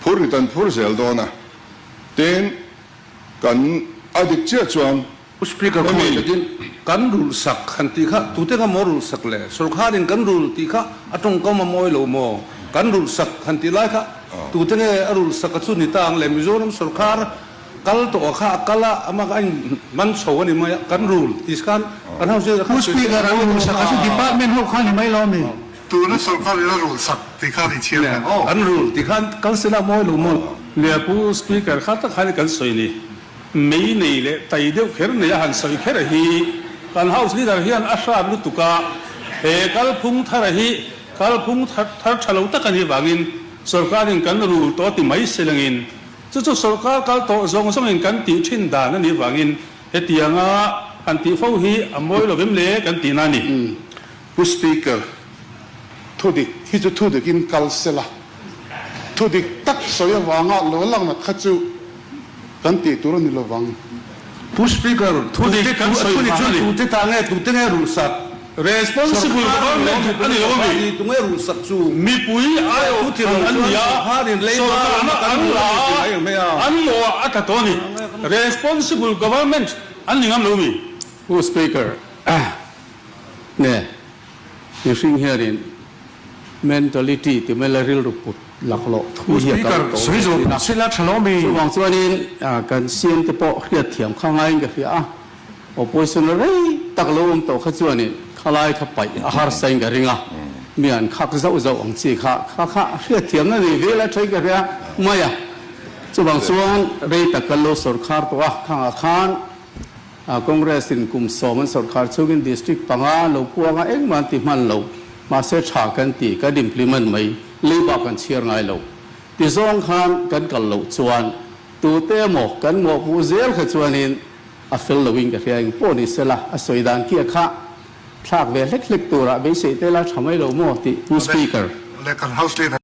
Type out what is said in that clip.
Phurrit an phur zel dawn a, tin kan a dik chiah chuan Pu Speaker hemi. Khawi takin kan rulh sak han tih kha tute kha maw rulh sak le? Sorkharin kan rulh tih kha a tawngkam a mawi lo maw? Kan rulh sak han tih lai kha tute nge a rulh sak a chu ni ta ang le? Mizoram sorkhar kal tawh a kha a kal a, amah kha a in man chho a ni mai a, kan rulh tih khan kan house leader kha Pu Speaker an rulh sak a chu department ho kha ni mai lo mi? Tuna sorkar in a rulh sak tih khan i chhiar nen aw. Kan rulh tih khan kal sela a mawi lo maw? Nia Pu Speaker kha tak khan kan sawi ni. Mei nei leh tai deuh kher nei a han sawi kher hi kan House Leader hian a hrat lutuk a, he kalphung thara hi kalphung thar tha lo tak a nih vangin sorkarin kan rul tawh ti mai se langin chu chu sorkar kal tawh zawng zawngin kan tih thin dan a nih vangin hetianga han tih fo hi a mawi lo vem le kan tihna a ni. Pu Speaker, thudik hi chu thudikin kal sela, thudik tak sawi avanga lo laknat kha chu kan tih tur a ni lovang. Pu Speaker, Thudik kan sawi thudik vang chu a ni. tute ta nge, tute nge rulhsak? Responsible government a ni lo a mi? Tunge rulhsak chu? Mipui aiawh thlan an ni a, sorkarna an la a, an mawh a tla tawh a ni. Responsible government an ni ngam lo mi? Pu Speaker, Nge, mihring hianin mentality ti mai la rilru put laklawh thu hi a kal tawh ve thin a. Chuvang chuanin kan CM te pawh hriatthiam kha ngaiin ka hria a, opposition rei tak lo awm tawh kha chuanin khalai kha paih a harsa in ka ring a, mi an khak zauh zauh ang chi kha kha kha hriatthiamna nei vel a ṭhain ka hria mai a. Chuvang chuan rei tak kan lo sawrkhar tawh a, khangah khan Congress in kum sawm an sawrkhar chhungin district panga lo puanga engmah an ti hman lo, mahse tha kan ti, kan implement mai, leiba kan chhiar ngai lo. Ti zawng khan kan kal loh chuan tute emaw kan mawhpuh zel kha chuanin a fel loin ka hria eng pawh ni sela a sawi dan kia kha thlak ve hlek hlek turah beisei te la tha mai lo maw tih Pu Speaker. Le kan House Leader.